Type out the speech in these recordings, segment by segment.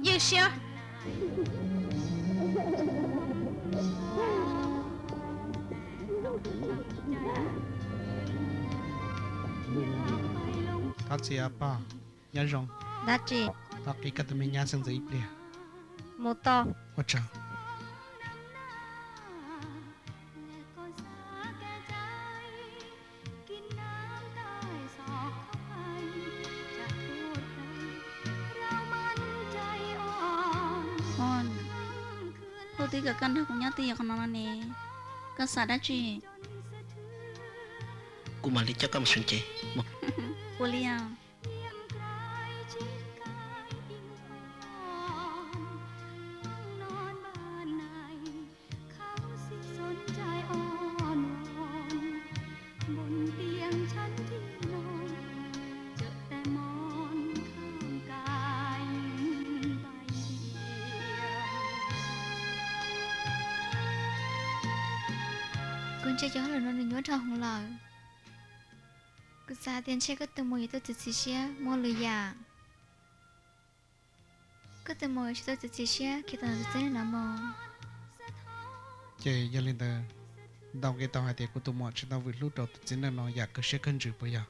Ywj siab. Thov txim pog, nyob zoo. Dab tsi? Thov qiv koj tus me nyab xeeb ntxwv ib pliag. Mus tau. Ua tsaug. Hu twb kom koj nrog kuv nyob twj ywm qhov no no ne, koj xav dab tsi? Kuv mam li coj koj mus seev ces. Ua li os. Kuv ntsia cov hauj lwm no nws nyuaj dhau hwv lawm. Kuv xav tias ntshe koj tus muam yuav tau txiav txim siab muaj lwm yam. Koj tus muam yuav tsum tau txiav txim siab khiav tom tus txiv neej no mus. Ces yog li ntawd, ntau nqe tau hais tias kuv tus muam tsis tau vwm hlub rau tus txiv neej no yam kawg siab kawg ntsws puas yog?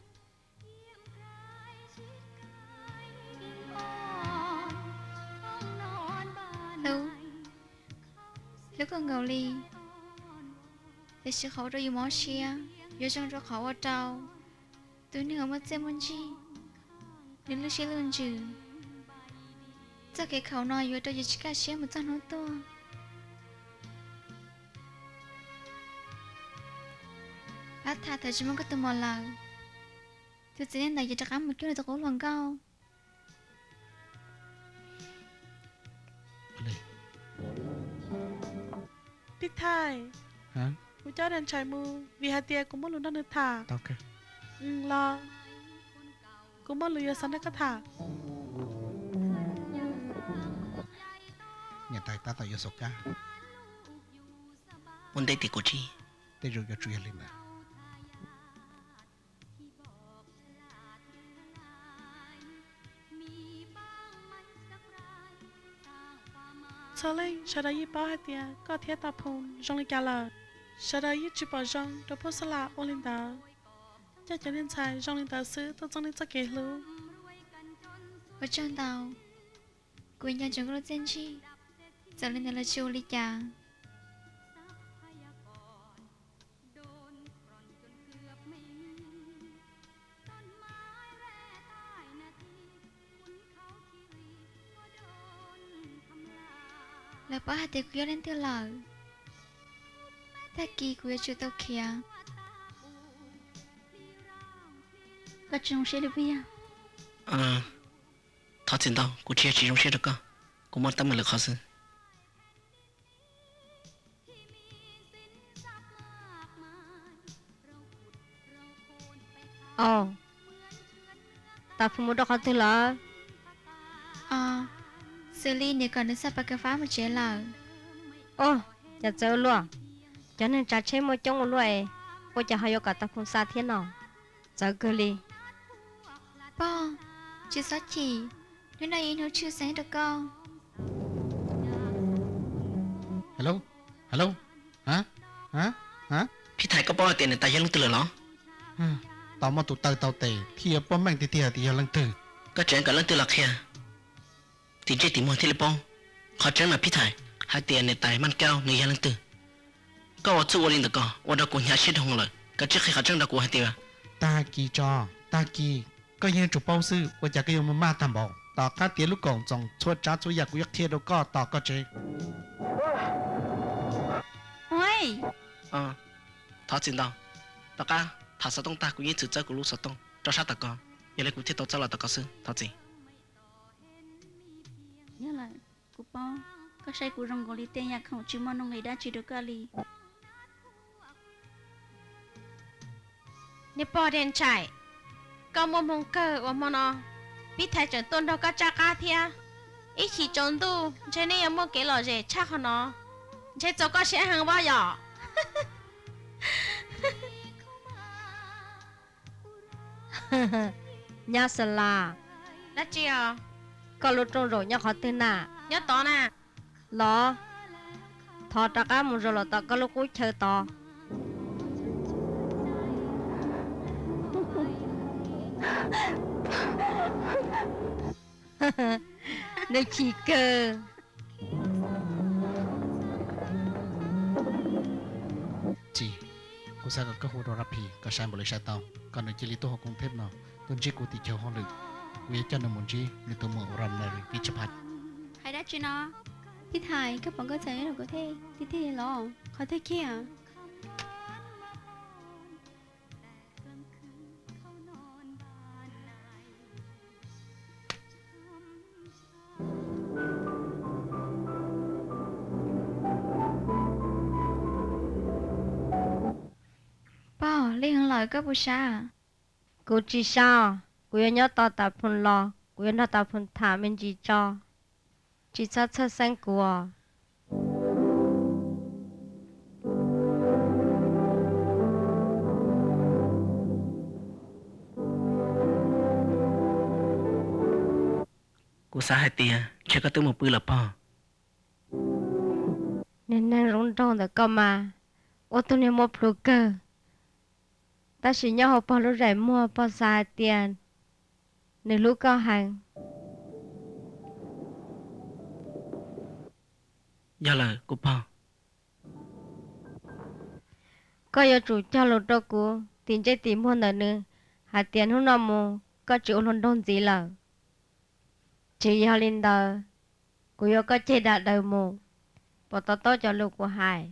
Hlub, hlub kawg nkaus li. Tiam sis qhov ua rau yus mob siab yuav zoo rau qhov ua rau tus neeg uas muaj txiaj muaj ntsig, nws lub siab lub ntsws. Txoj kev khaum no yuav rau yus tsis kaj siab mus txog hnub tuag. Pab Thaj, thaum tsis muaj koj tus muam lawm, tus txiv neej ntawd yuav rov qab mus cuag nws tus qub hluas nkauj. Pib Thaij, kuv coj Dej Ntshai mus vim hais tias kuv muaj lus nrog nws tham. Los, kuv muaj lus yuav xav nrog koj tham. Niam tais tab tom yuav xov kab. Ua ntej tias kuv tsis. Tej zaum yuav tsum yog li ntawd. Txhua leej sawv daws yeej paub hais tias koj thiab Tau Phoo zoo li cas lawm. Sawv daws yeej tsis pom zoo rau Phub Xab Las ua li ntawd, coj cov niag ntxhais zoo li ntawd xwb tuaj txeeb nej txoj kev hlub. Ua tsaug ntau, kuv nco ntsoov koj lub txiaj ntsig. Txawm li ntawd los tsis ua li cas. Lawv paub hais tias kuv yog leej twg lawm, tag kis kuv yuav tsum tau khiav. Koj tsis zoo siab li puas yog? Thov txim ntau, kuv tsis yog tsis zoo siab rau koj, kuv muaj teeb meem lwm qhov xwb. Au, Tau Phoo mus rau qhov twg lawm? Xws li nws kom nws xa Pas Kas Fab mus tsev lawm. Au, cas txawv ua luaj, cov neeg tsav tsheb muaj coob ua luaj es, ua cas ho yuav kom Tau Phoo xa thiab no? Txawv kawg li. Pog, tsis txhob chim, hnub no yog ib hnub tshwj xeeb rau koj. Hello, hello, Phib Thaiv, koj paub hais tias niam tais yog leej twg lawm los? Tau muaj tus taw tau tes thiaj yuav paub meej tiag tiag tias yog leej twg. Koj tseem kom leej twg los qhia? Tim ntsej tim muag thiaj li paub. Qhov tseeb mas Phib Thaiv, hais tias niam tais Maj Kaub nws yog leej twg? Koj ua txuj ua li ntawd ko ua rau kuv hnyav siab dhau lawm. Koj cia li qhia qhov tseeb rau kuv hais tias. Tag kis tso, tag kis, koj yeej yuav tsum paub xwb, ua cas koj yuav mus maj tag npaum. Tom qab tiav lub koom txoos txhua tsav txhua yam kuv yuav qhia rau koj tom koj tsev. Thov txim ntau, tom qab tham xov tooj tag kuv yeej txwm txawb kuv lub xov tooj rau sab tom ko, yog li kuv thiaj tau txawb los tom ko xwb, thov txim. Yog lawm, kuv paub koj saib kuv zoo nkaus li tej yam khoom tsis muaj nuj nqis dab tsi rau koj li. Niag pog Dej Ntshai, koj muaj hmoo kawg uas hmo no Phib Thaiv tseem tuaj nrog koj tsaj qab thiab. Ib chim tsaus ntuj ntshe nej yuav muaj kev lom zem tshaj qhov no, ntshe txaus koj siab heev pob yom. Nyab Xas Las. Dab tsi os? Koj lub rooj zaum nyob qhov twg na? Nyob tod na. Los, thov rov qab mus zaum los tom koj lub qub chaw tod. Nws chim kawg. Tsis, kuv xav kom koj hu rau Rab Phis kom sai npaum li sai tau, kom nws cia li tuaj hauv koob theb no, tuaj ntsib kuv tim chaw hauj lwm. Kuv yuav coj nws mus ntsib nws tus muam uas Ram Nais Ris Pib Tshaj Phaj. Hais dab tsi no? Tij Thais, koj pom Nkauj Ntxawm nyob rau kuv tej tiag tiag los? Qhov twg kiag? Pog, lig heev lawm, koj puas sab? Kuv tsis sab, kuv yuav nyob tos Tav Phoom los, kuv yuav nrog Tav Phoom tham me ntsis tso. Tsis txhob txhawj xeeb kuv os. Kuv xav hais tias ntshe koj twb mus pw lawm pog. Niag neeg zoo nraug ntawm koj mas ua tug niag muaj plhus kawg, tab sis nyob hauv pog lub zais muag pog xav hais tias nws hlub koj heev. Yog lawm kuv pog. Koj yuav tsum cog lus rau kuv tim ntsej tim muag ntawm nws hais tias hnub no mus koj tsis ua hluas nraug ntxiv lawm. Tsis yog li ntawd, kuv yuav koj ceg dam daws mus, puas to taub cov lus kuv hais?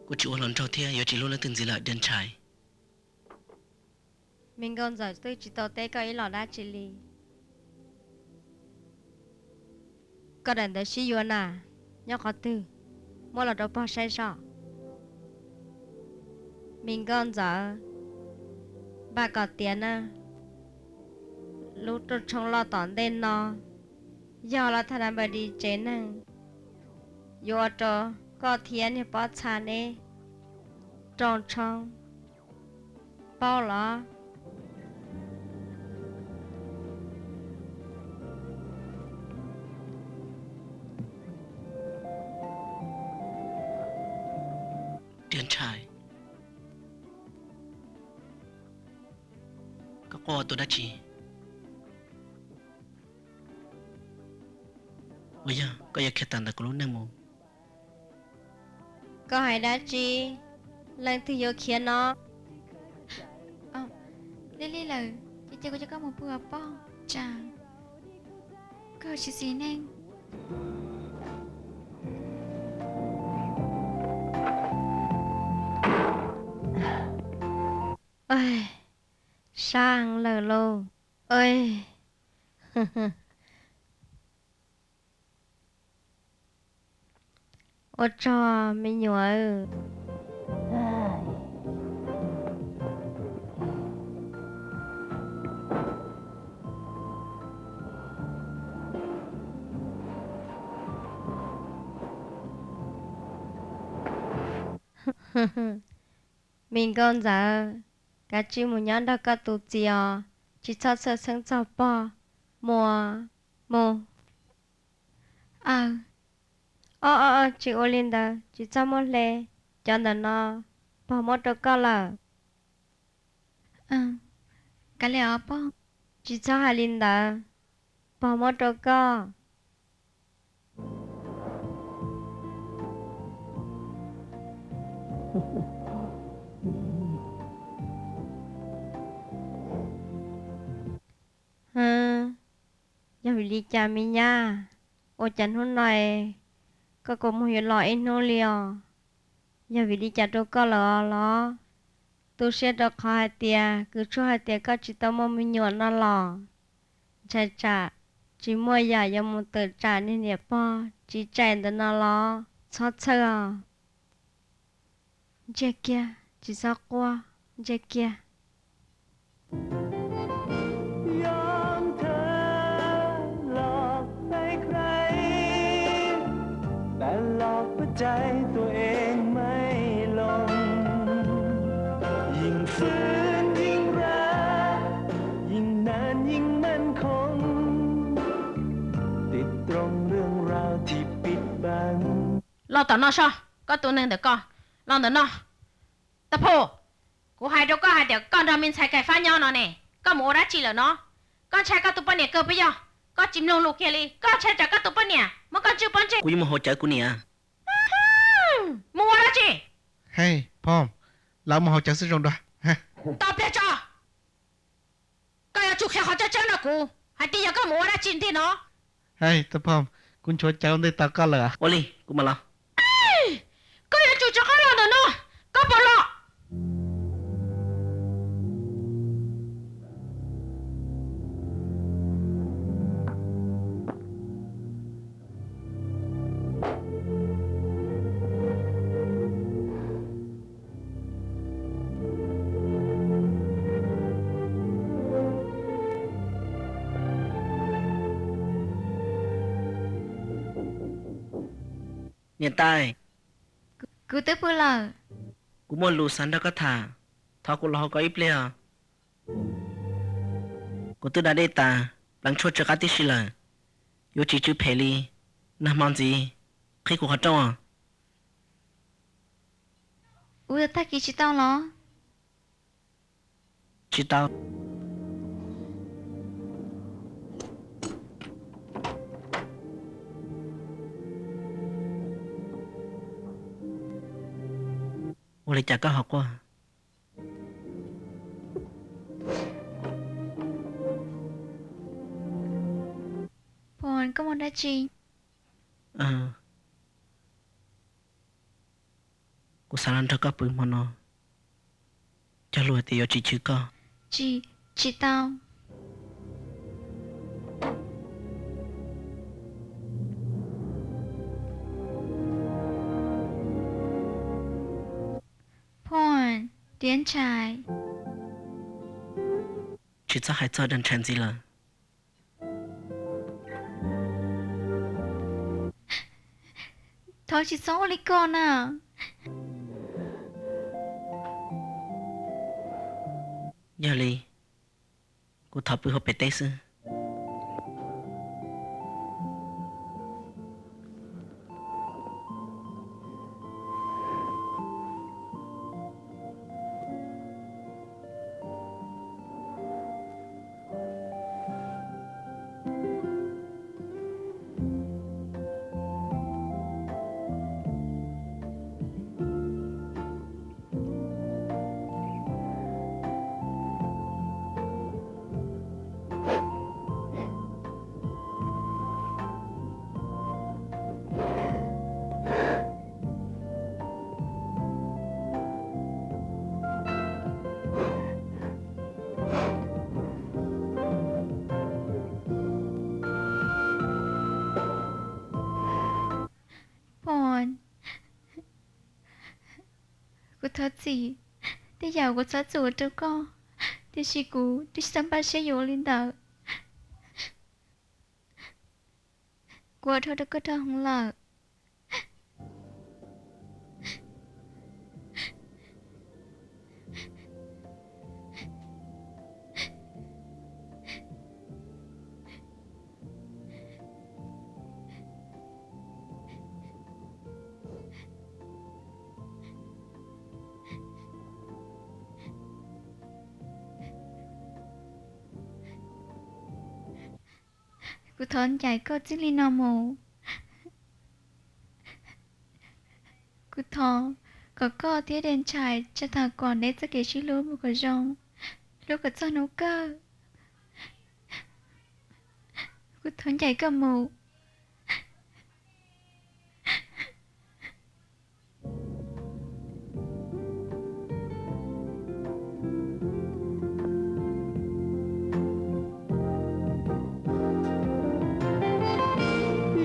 Kuv tsis ua hluas nraug thiab yuav tsis hlub leej twg ntxiv lawm Dab Ntshai. Me nkauj ntxawm twb tsis tau teb koj ib los dab tsi li. Koj daim ntawv sib yuav na, nyob qhov twg? Muab los rau pog saib soj. Me nkauj ntxawm, npaj kom tiav na, lub rooj tshoob loj tom ntej no yog los thaj dab npawg di tsev neeg yuav ua rau koj thiab niag pob txha neb rooj tshoob, paub los? Dab Ntshai, koj quaj ua tus dab tsi? Uas yog koj yuav khiav tawm ntawm kuv lub neej mus? Koj hais dab tsi? Leej twg yuav khiav no? Lig lig lawm ces cia kuv coj koj mus pw os pog, tsam koj tsis xis neej. Sab heev lawm lauj. Ua tsaug me nyuam. Me nkauj ntxawm, kav tsij mus nyob nrog koj tus txiv os, tsis txhob txhawj xeeb txog pog. Mus, mus. Aw, o o, tsis ua li ntawd, tsis txhob muab hle. Cov ntawm no pog muab rau koj lawm. Kav liam os pog. Tsis txhob hais li ntawd, pog muab rau koj. Yog vim li cas me nyab, ua cas hnub no koj kua muag yuav los ib hnub li os? Yog vim li cas rau koj lawm os los? Tu siab rau qhov hais tias kws tshuaj hais tias koj tsis tau muaj me nyuam no los? Ntshai tsam tsis muaj yam yuav mus tawm tsam niag niam pog tsis tsaim ntawm no los? Txhob txhawj os. Ntsiag kiag, tsis txhob quaj, ntsiag kiag. Los tom no soj, koj tus neeg ntawm koj, los ntawm no. Tag Phom, kuv hais rau koj hais tias koj nrog me ntxhais Kais Fab nyob no ne, koj mus ua dab tsi lawm no? Koj ntshai koj tus poj niam kawg puas yog? Koj tsis mloog lus kiag li, koj ntshai tsam koj tus poj niam muab koj ntswj pob ntseg. Kuv yuav mus haus cawv kuv niam. Mus ua dab tsi? Hej, Phom, lawv mus haus cawv xwb zoo dua. Tau pliag tso. Koj yuav tsum qhia qhov tseeb tseeb rau kuv hais tias yog koj mus ua dab tsi ntej no. Hej, Tub Phom, kuv nchuav cawv ua ntej tos koj lawm. Ua li, kuv mam los. Koj yuav tsum rov qab los ntawm no, koj puas los? Niam tais, kuv twb pw lawm. Kuv muaj lus xav nrog koj tham, thov kuv los hauv koj ib pliag os. Kuv twb da dej tas, pleev tshuaj tsw qab tib si lawm. Yuav tsis tsw phem li, nag hmo ntxiv qhib kuv qhov rooj os. Ua tag kis tsis tau los? Tsis tau. Ua li cas koj ho quaj? Phom, koj mus dab tsi? Kuv xav los nrog koj pw hmo no, cog lus hais tias yuav tsis chwv koj. Tsis, tsis tau. Phom, Diav Ntshais. Tsis txhob hais txog Diav Ntshais ntxiv lawm. Thov tsis txhob ua li ko na. Yog li, kuv thov pw hauv pem teb xwb. Phom, kuv thov txim, tej yam kuv txhob txwm ua rau koj, tiam sis kuv twb tsis tau npaj siab yuav ua li ntawd. Kuv ua dhau rau koj dhau heev lawm. Kuv thov ncaim koj txij li no mus. Kuv thov kom koj thiab Diav Ntshais tsa tham kom neb txoj kev sib hlub mus kom zoo, hlub kom txog hnub kawg. Kuv thov ncaim koj mus.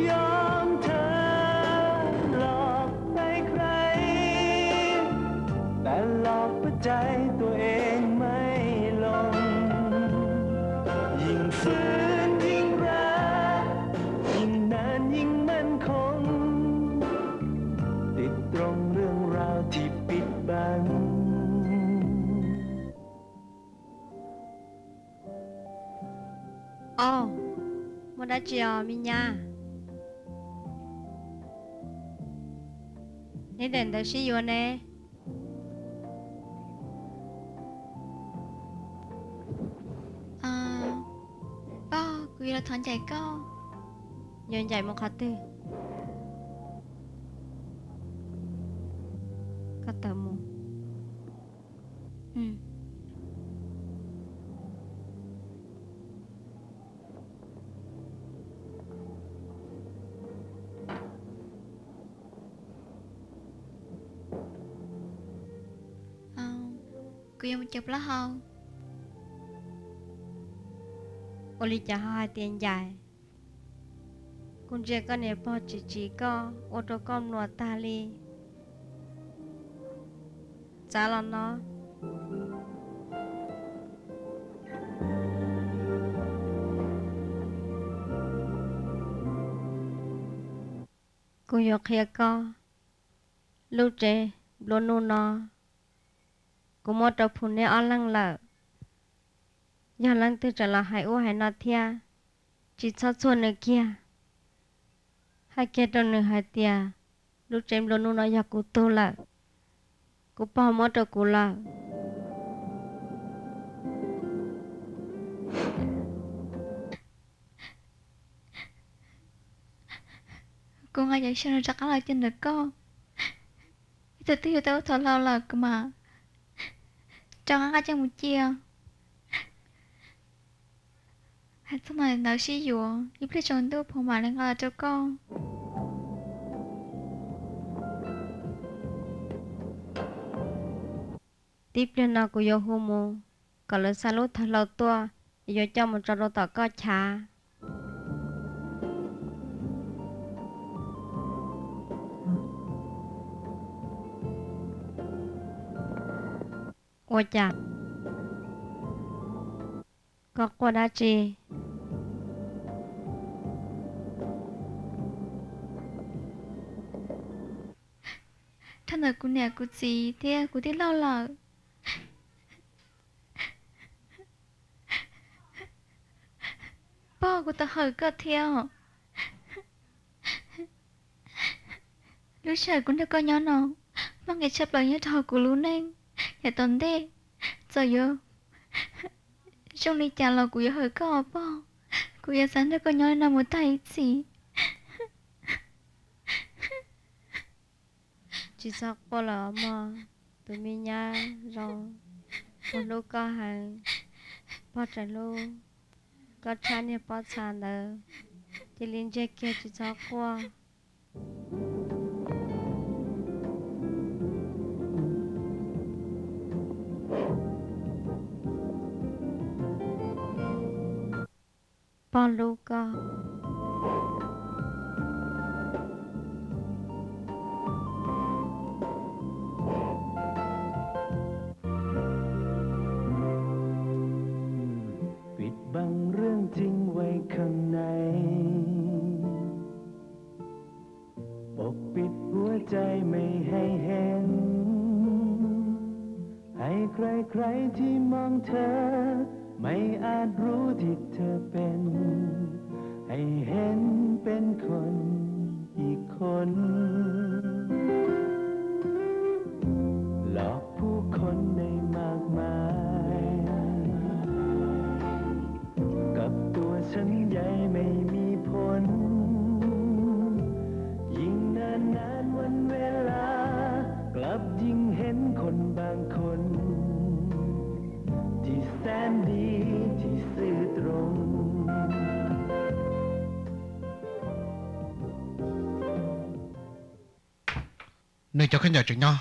Yom, th lok pai krai, แต่หลอกใจตัวเองไม่ลง ยิ่งฝืนยิ่งรัก ยิ่งนานยิ่งมั่นคง ติดตรงเรื่องราวที่ปิดบัง Au, muaj dab tsi os me nyab? Neb daim ntawv sib yuav ne? Pog, kuv yuav los thov ncaim koj. Yuav ncaim mus qhov twg? Koj tawm mus. Kuv yuav mus cawm plaub hau. Ua li cas ho hais tias ncaim? Kuv ntsia koj niam pog tsis tsim koj, ua rau koj mluas tag li. Txav los no. Kuv yuav qhia koj, lub tsev nplua nuj no kuv muab rau phum neb ob leeg lawm. Yog leej twg tseem los hais ub hais no thiab, tsis txhob txuag nws kiag. Hais kiag rau nws hais tias lub tsev nplua nuj no yog kuv tug lawm, kuv pog muab rau kuv lawm. Kuv nqa cov xyoo no rov qab los cia ntawm koj. Ib tug twg yuav tau ub thaum hlau lawm kuv mam rov qab nqa coj mus cia. Hais txog ntawm ntawv sib yuav, ib pliag tsaus ntuj phoom mam li nqa los rau koj. Tib pliag no kuv yuav hu mus kom lawv xa lub thawv hlau tuaj, yuav coj mus tso rau tom koj chav. Ua cas? Koj quaj dab tsi? Dhau ntawm kuv niam kuv txiv thiab kuv tij laug lawm. Pog, kuv tau hawm koj thiab os. Lub sij hawm kuv nrog koj nyob no, muaj nqis tshaj plaws nyob rau hauv kuv lub neej. Yav tom ntej, txawm yuav zoo li cas los kuv yuav hawm koj os pog. Kuv yuav xav nrog koj nyob li no mus tag ib txhis. Tsis txhob quaj lawm os mog, tus me nyab zoo, pog hlub koj heev. Pog tseem hlub koj tshaj niag pob txha ntawd, cia li ntsiag kiag tsis txhob quaj. Pog hlub koj.ปิดบังเรื่องจริงไว้ข้างใน ปกปิดหัวใจไม่ให้เห็น ให้ใครๆที่มองเธอ ไม่อาจรู้ที่เธอเป็น ให้เห็นเป็นคนอีกคน หลอกผู้คนในมากมาย กับตัวฉันใยไม่มีผล ยิ่งเนิ่นนานวันเวลา กลับยิ่งเห็นคนบางคน ที่แสนดีที่ซื่อตรง Nws cov khaub ncaws tseem nyob.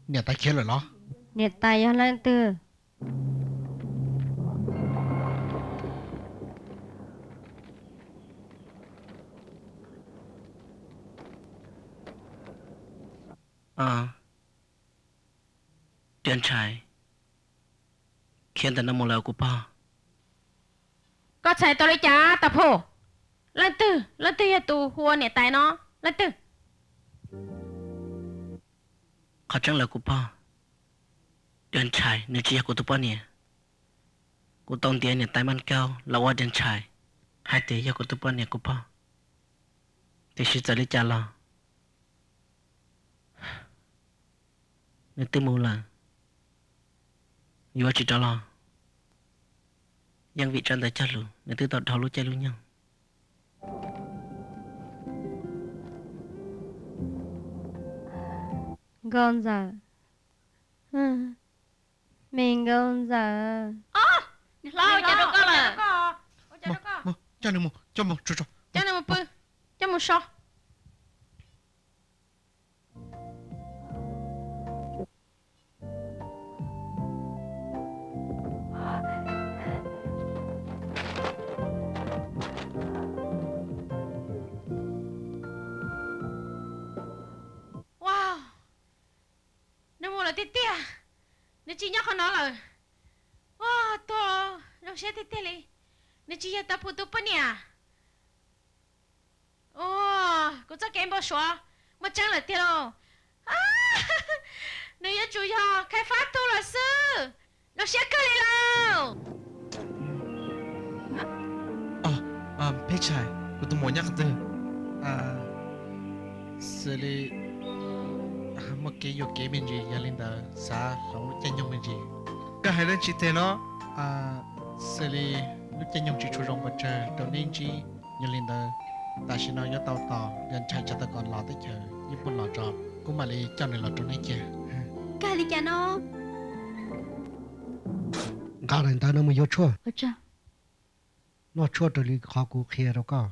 Niam tais khiav lawm los? Niam tais yog leej twg? Tiab ntshai, khiav ntawm no mus lawm kuv pog. Koj txhais tau li cas Tau Phom? Leej twg, leej twg yog tus hu ua niam tais no? Leej twg? Qhov tseeb lawm kuv pog, Dag Ntshai nws tsis yog kuv tus poj niam. Kuv tau ntiav niam tais Maj Kaub los ua Dag Ntshai hais tias yog kuv tus poj niam kuv pog. Tiam sis txawm li cas los nws twb mus lawm, yuav tsis rov los yeej vim tsab ntawv cog lus nws twb tau dhau lub caij lub nyoog. Nkauj Ntxawm, me Nkauj Ntxawm. Niam hlob, ua cas rau koj lawm? Coj nws mus, coj mus, coj nws mus pw, coj mus so. Ua, nws mus lawm tiag tiag, nws tsis nyob qhov no lawm. Ua, tuag zoo siab tiag tiag li, nws tsis yog Tau Phom tus poj niam. Ua, kuv txoj kev npau suav muaj tseeb lawm tiag lauj. Nws yuav tsum yog Khai Fab tug lawm xwb. Zoo siab kawg li lauj. Pheb Tshais, kuv tus muam nyob qhov twg? Xws li muaj kev yuam kev me ntsis, yog li ntawd xav hloov lub caij nyoog me ntsis. Koj hais dab tsi tiag no? Xws li lub caij nyoog tsis tshua zoo pes tsawg rau neb ntsib, yog li ntawd tam sim no yuav tau tos Dag Ntshai tsa tau kom los teb chaws Nyij Pooj los tso, kuv mam li coj nws los rau neb cia. Koj hais li cas no? Nqa daim ntawv no mus yuav tshuaj, noj tshuaj raws li qhov kuv qhia rau koj.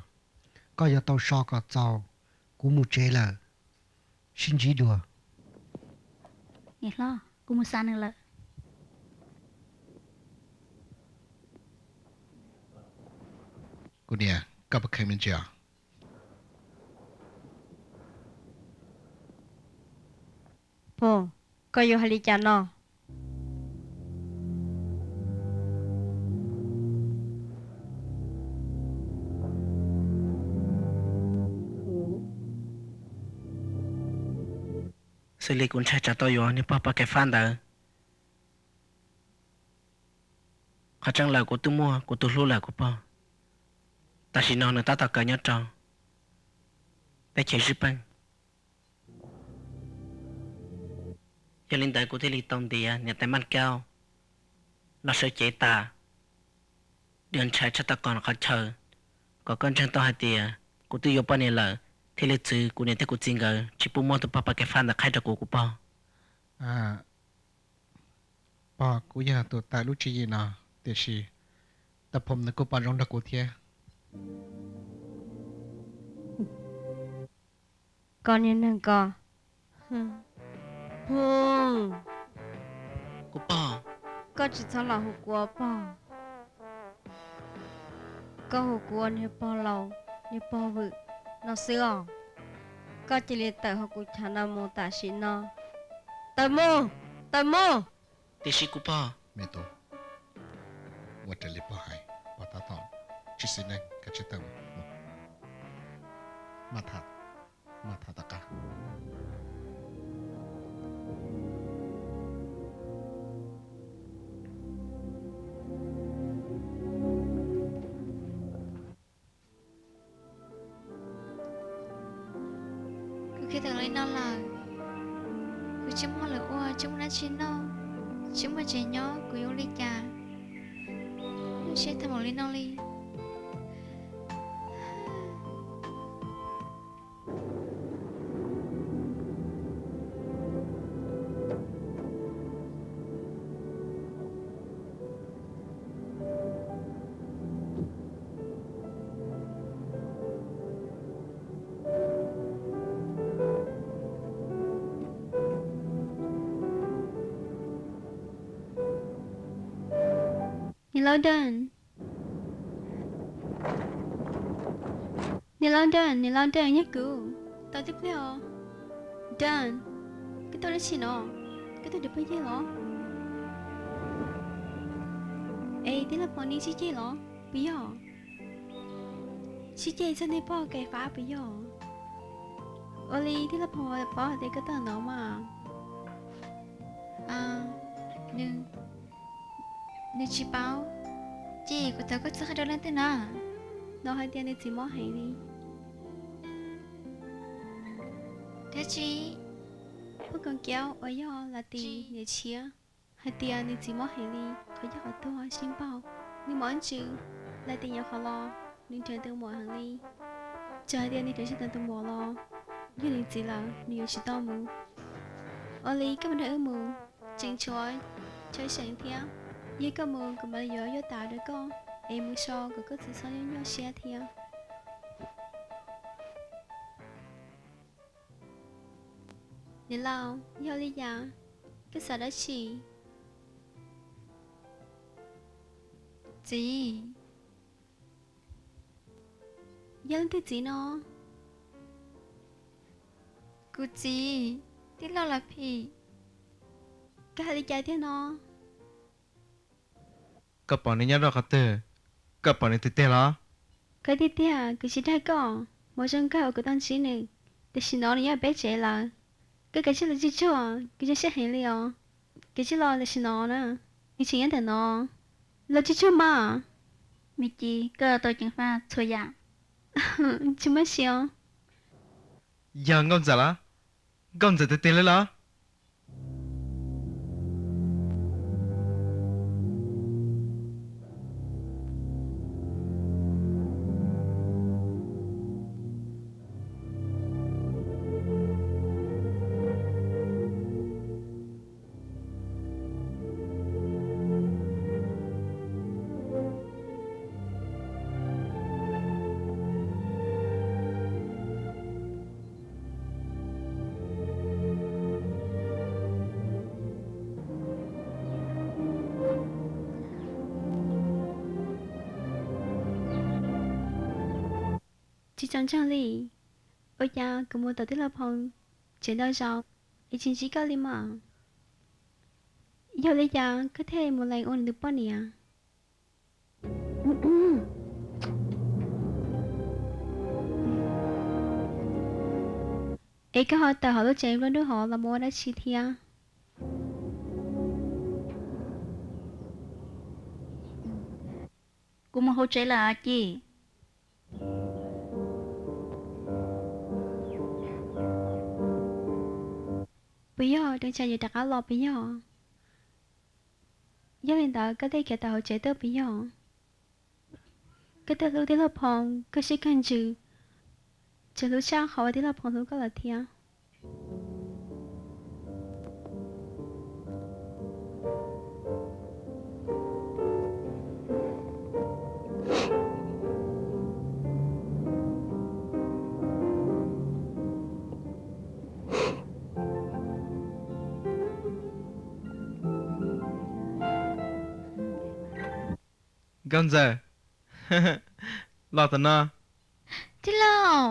Koj yuav tau so kom txaus, kuv mus tsev lawm, sib ntsib dua. Niam hlob, kuv mus xa nws lawm. Kuv niam, koj puas kheev me ntsis os? Pog, koj yuav hais li cas no? Xws li kuv ntshai tsam tau yuav niag pog Paj Kais Fab ntawd. Qhov tseeb lawm kuv twb muaj kuv tus hlub lawm kuv pog. Tam sim no nws tab tom kaw nyob rau teb chaws Zij Peej. Yog li ntawd kuv thiaj li tau ntiav niam tais Maj Kaub los sawv cev tas. Dag Ntshai tshaj tau qhov chaw, kom koj ntseeg tau hais tias kuv twb yuav poj niam lawm, thiaj li txwv kuv niam thiab kuv txiv nkawd tsis pub muab tus pog Paj Kais Fab ntawd qhaib rau kuv kuv pog. Pog, kuv yog tus tawm lub tswv yim no, tiam sis Tau Phom nws kuj pom zoo nrog kuv thiab. Koj niag neeg ko. Kuv pog, koj tsis txhob los hu kuv ua pog. Koj hu kuv ua niag pog laus, niag pog vwm no xwb os. Koj cia li tawm hauv kuv chav no mus tam sim no. Tawm mus, tawm mus. Tiam sis kuv pog, me tub, ua raws li pog hais, pog tab tom tsis xis neej, koj tsis tawm mus. Maj tham, maj tham tom qab. Kuv khwv tau li no lawm, kuv tsis muaj lwm ua, tsis muaj dab tsi noj, tsis muaj tsev nyob, kuv yuav ua li cas? Lub siab tag npaum li no li. Niam laus Dag, niam laus Dag, niam laus Dag, yog kuv, tos tib pliag os. Dag, koj tuaj dab tsi no? Koj tuaj nrhiav phooj ywg los? Tij laug Phoo, nej sib ceg los puas yog? Sib ceg txog niag pog Kaifab puas yog? Ua li tij laug Phoo paub hais tias koj tuaj ntawd mas? Nws, nws tsis paub. Ces kuv thov koj txhob qhia rau leej twg na. Hnov hais tias nws txiv mob heev li. Dab tsi? Phoj Koom Kiab uas yog Lav Tis niam tshiab hais tias nws txiv mob heev li, qhov coj qhov tuag sib npaug, nws mos ntsws. Lav Tis nyuam qhuav los, nws nrhiav tus muam heev li. Txawm hais tias nws nrhiav tsis tau tus muam los, yog nws txiv lawm nws yuav tsis tau mus. Ua li koj mam nrog wb mus, tseem tshuav chaw seem thiab. Yog koj mus kuv mam li yuav yuav tas rau koj es mus so kom koj txiv txhob nyuaj nyuaj siab thiab. Niam laus, yog li cas? Koj xav dab tsi? Txiv. Yog leej twg txiv no? Kuv txiv, tij laug Lav Phim. Koj hais li cas tiag no? Koj pom nws nyob rau qhov twg? Koj pom nws tiag tiag los? Koj tiag tiag, kuv tsis dag koj. Hmo zoo kawg uas kuv tau ntsib nws, tam sim no nws nyob peb tsev lawm. Koj kav tsij los tsuag tsuag, kuv zoo siab heev li os. Kav tsij los tam sim no na, nws tseem nyob ntawm no. Los tsuag tsuag mas. Me Ci, koj tau ceev faj txhua yam. Tsis muaj sia os. Yog Nkauj Ntxawm los? Nkauj Ntxawm tiag tiag li los? Tsis txaus ntseeg li. Ua cas kuv mus tom tij laug Phoo tsev ntau zaus es tsis ntsib koj li mas? Yog li cas koj thiaj mus lees ua nws tus poj niam? Es koj ho tawm hauv lub tsev nplua nuj hov los mus ua dab tsi thiab? Kuv mus hauv tsev lawm Ci. Puas yog Deev Tshais yuav rov qab los puas yog? Yog li ntawd koj thiaj khiav tawm hauv tsev tuaj puas yog? Koj twb hlub tij laug Phoo kawg siab kawg ntsws, tseem hlub tshaj qhov uas tij laug Phoo hlub koj lawm thiab. Nkauj Ntxawm, los tom no. Tij laug.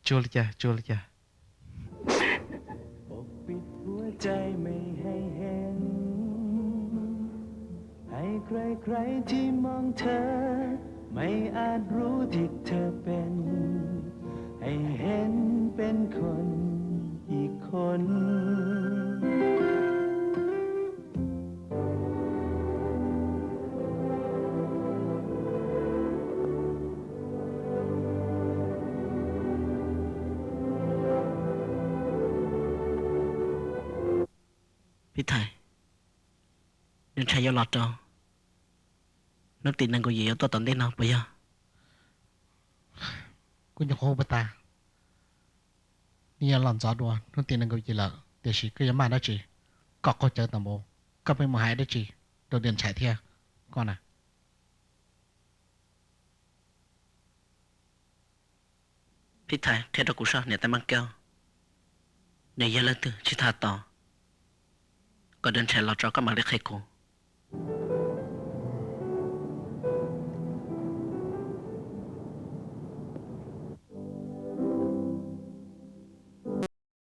Tsuag li cas, tsuag li cas. Pokbit huab cai mej hais hen, hais krai krai tsi moog thee, mej aaj ruv tsi thee peen, hais hen peen koon ib koon. Phij Thais, Deev Tshais yuav los rau hnub tim nees nkaum yim yuav tuaj tom ntej no puas yog? Kuv nyuam qhuav hu puag ta, nws yuav los ntxov dua hnub tim nees nkaum yim lawm, tiam sis koj yuav maj dab tsi? Koj qaug cawv tas npaum, koj pheej mus hais dab tsi rau Deev Tshais thiab koj na? Phij Thais, qhia rau kuv soj niam tais Maaj Kaub, nws yog leej twg tsis tau tos, kom Deev Tshais los tso koj mam li qhia kuv.